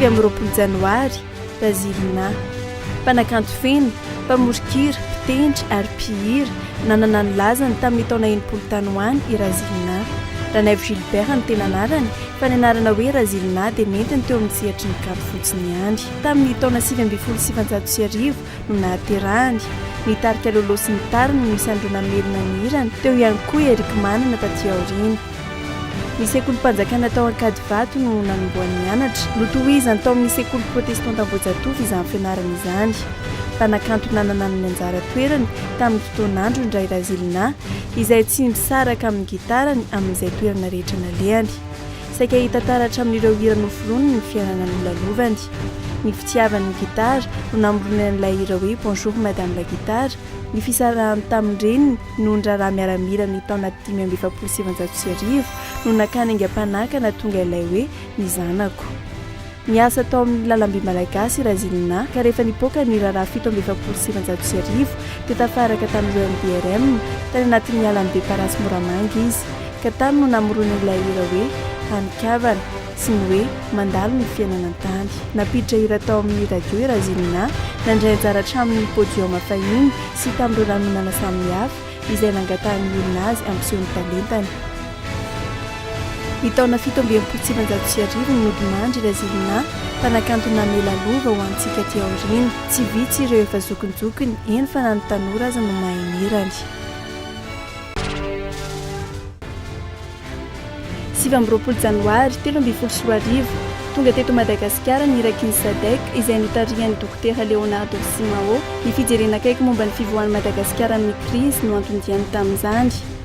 29 janoary, Razilina. Mpanakanto feno, mpamoron-kira, mpitendry ary mpihira, nanana ny lazany tamin'ny taona 60 tany ho any i Razilina. Ranaivo Gilbert no tena anarany, fa ny anarana hoe Razilina dia nentiny teo amin'ny sehatry ny kanto fotsiny ihany. Tamin'ny taona 1919 no nahaterahany. Ny tarika Lolo sy ny tariny no isan'ireo namelona ny hirany, teo ihany koa i Eric Manana taty aoriana. Ny sekolim-panjakana tao Ankadivato no nanombohany nianatra. Notohizany tao amin'ny sekoly protestanta Ambohijatovo izany fianarana izany. Mpanakanto nanana ny anjara toerany tamin'ny fotoan'androny Ray Razilina, izay tsy misaraka amin'ny gitarany amin'izay toerana rehetra nalehany. Saika hita taratra amin'ireo hira noforoniny ny fiainana nolalovany. Ny fitiavany ny gitara no namoronany an'ilay hira hoe Bonjour Madame la Guitare, ny fisarahany tamin-dreniny noho ny raharaha miaramila ny taona 1945 no nakany aingam-panahy ka nahatonga ilay hoe Ny zanako. Niasa tao amin'ny lalamby malagasy i Razilina ka rehefa nipoaka ny raharaha 1947 dia tafaraka tamin'ireo MDRM tany anatin'ny alan'i Beparasy Moramanga izy ka tany no namoronany ilay hira hoe Hanin-kavana sy ny hoe Mandalo ny fiainana an-tany. Nampiditra hira tao amin'ny radio i Razilina, nandray anjara hatramin'ny podium fahiny sy tamin'ireo lanonana samihafa izay nangatahan'ny olona azy hampiseho ny talentany. Ny taona 1967 no nodimandry i Razilina, mpanakanto namela lova ho antsika aty aoriana. Tsy vitsy ireo efa zokinjokiny, eny fa na ny tanora aza no mahay ny hirany. 29 janoary 2013, tonga teto Madagasikara ny iraky ny Sadec izay notarihan'ny Dokotera Leonardo Simao. Ny fijerena akaiky momba ny fivoahan'i Madagasikara amin'ny krizy no anton-diany tamin'izany.